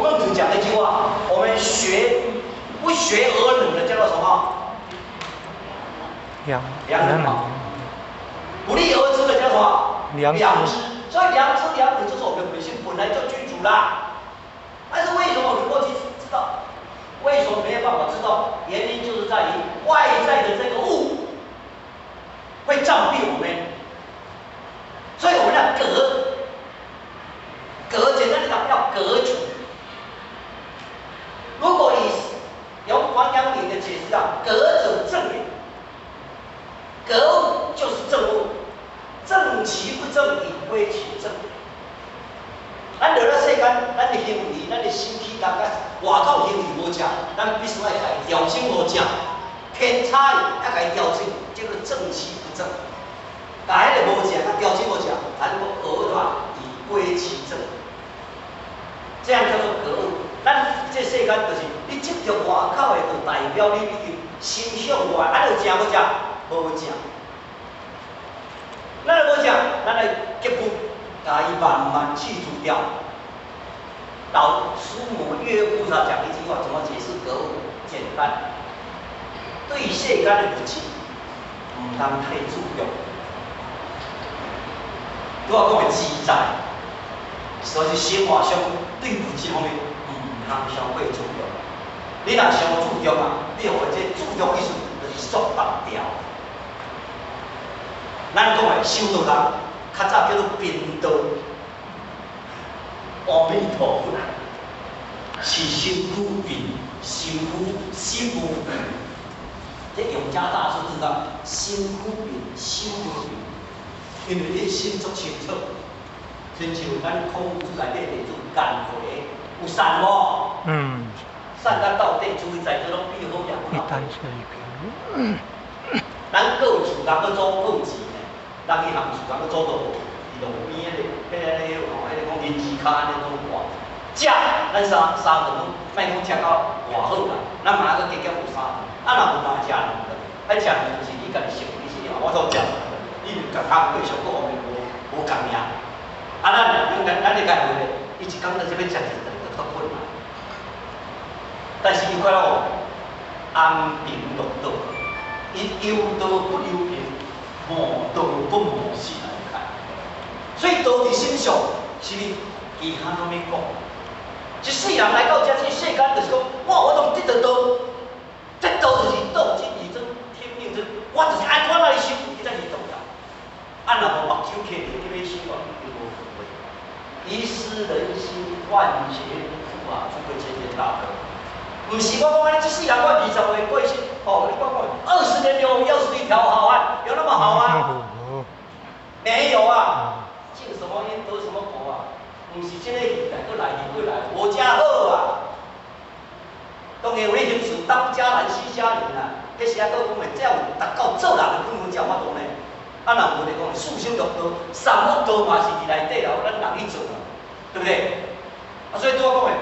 孔孟子講一句話，我們學不學而能的叫做什麼？良良能。不力而知的叫什麼？良知。所以良知良能就是我們本性本來就具足啦。但是為什麼能夠去知道？為什麼沒有辦法知道？原因就是在於外在的這個物會障蔽我們，所以我們要隔，隔簡單來講要隔除。如果以用王陽明的解釋啊，格者正也，格物就是證物，正其不正，以歸其正。咱落咧世間，咱的行為，咱的心氣，感覺外口行為無正，咱必須愛共伊調整無正，偏差愛共伊調整，叫做正其不正。共彼个無正，共調整無正，咱閣學的話，以歸其正，這樣叫做格物。咱這世間就是你執著外口的，就代表你已經心向外，啊，有正無正？無正。咱若無正，咱來結果，共伊慢慢去除掉。老師母月菩薩講一句話，怎麼解釋格物？簡單，對世間的物質，毋通太注重。拄仔講的自在，所以生活上對物質方面，毋通傷過注重。你若傷注重啊，你予這注重意思就是束縛掉。咱講的修道人，較早叫做貧道，阿彌陀佛，是身軀貧，身軀心無貧。這永嘉大師知道，身軀貧，心無貧，因為你心足清楚，親像咱孔子內底弟子顏回，有善無？嗯。善甲到底，注意在這攏變好樣。一單是一個。咱閣有厝通閣做好錢呢，人去行厝通閣做倒無？伫路邊彼个吼，彼个講銀子跤按呢攏掛。食，咱三三頓攏莫講食到偌好啦，咱嘛閣加減有三頓。啊，若無嘛食兩頓，愛食兩頓是你家己想，其實你嘛無法度食兩頓，你共工課上各方面無無仝爾。啊，咱咱咧家己咧，伊一工在這欲食一頓就足困難。但是伊看到安貧樂道，伊憂道不憂貧，慕道不慕勢來看。所以道佇心上，是毋其他攏免講。一世人來到這這世間，就是講，我攏得到道，得道就是道真義真天命真，我就是按怎來修，這才是重要。啊，若無目睭開著，你欲修啊，一定無機會。一失人心，萬劫不復啊！諸位淺淺大德，毋是我講按呢，這世人我20歲過身，哦，你講講，20年了，又是一條好漢，有那麼好嗎？沒有啊，種什麼因得什麼果啊？毋是這個時代，閣來去過來，無遮好啊。當然有咧行事，東家難西家靈啊。彼時仔閣講的，只要有達到做人的本分才有法度呢。啊，若無就講四生六道、三惡道嘛是佇內底啦，咱人去做啊，對不對？啊，所以拄仔講的。